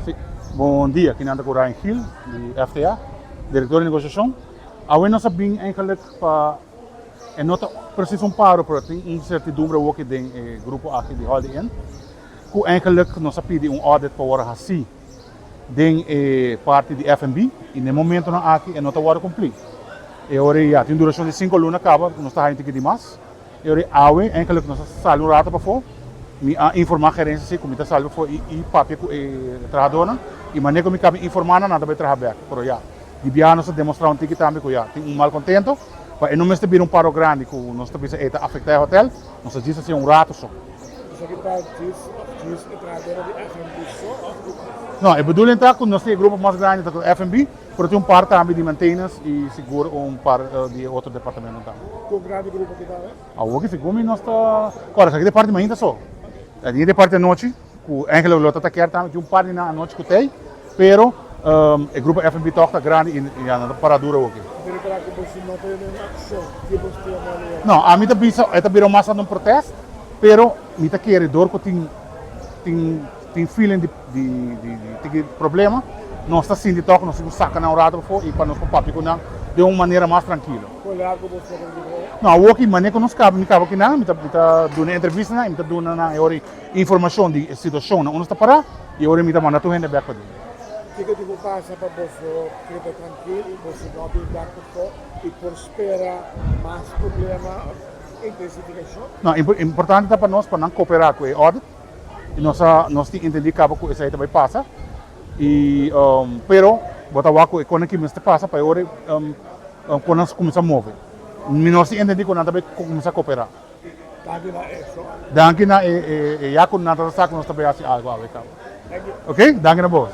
Si, bon dia, aki nan ta ku Ryan Gil di FTA, direktor di negosiashon. Awe nos a bin eigenlijk pa e no ta presis un paro pero tin insertidumbre awoki den e grupo aki di Holiday Inn ku eigenlijk nos a pidi un audit pa wòrdu hasí den e parti di FNB i na e momentonan aki e no ta wòrdu kumplí. E ora ei ya tin un durashon di sinku luna kaba ku nos ta haña un tiki di mas. E ora ei awe eigenlijk nos a sali un rato pafó. Mi a informá gerensia si ku mi ta sali pafó i i papia ku e trahadónan i manera ku mi kaba informá nan, nan ta bai traha bèk. Pero ya, di biaha nos a demostrá un tiki tambe ku ya tin un malkontento, pa e no mester bira un paro grandi ku nos ta bisa ei ta afektá e hotèl, nos a djis hasi un rato so. Esaki ta djis òf djis e trahadónan di FNB so òf ku mas? No, e bedoeling ta ku nos tin e grupo mas grandi ta ku FNB, pero tin un par tambe di maintenance i sigur un par di e otro departamentonan tambe. Kon grandi e grupo aki ta awe? Awor ki segun mi nos ta kòrda esaki ta e parti mainta so. Tin e parti anochi ku eigenlijk lo ta ta kier tambe tin un par di nan anochi ku t'ei, pero e grupo FNB tòg ta grandi i ya nan ta para duro awor ki. Pero kla ku boso no ta yendo en akshon, ki boso ta yama lo? No, ami ta bisa e ta bira mas tantu un protest, pero mi ta kere dor ku tin tin tin feeling di di di tiki problema, nos ta sinti tòg nos tin ku saka nan un rato pafó i pa nos por papia ku nan den un manera mas trankilo. Kon largu bo ta di bo? No, awor ki manera ku nos kaba, mi kaba ki nan, mi ta mi ta duna entrevistanan i mi ta duna nan e ora informashon di e situashon nan unda sta pará i e ora mi ta manda tur hende bèk pa den. Kiko tin ku pasa pa boso keda trankil i boso no bin bèk pafó i por spera mas problema òf intensifikashon? No, importante ta pa nos pa nan koperá ku e audit i nos a nos tin entendí kaba ku esei ta bai pasa i pero bo ta wak ku e kos ki mester pasa pa e ora Kon nan kuminsá move. Mi no si entendí ku nan ta bai kuminsá koperá. Danki na eso. Danki na e ya ku nan ta sa ku nos ta bai hasi algu awe kaba. Thank you. Ok, danki na bos.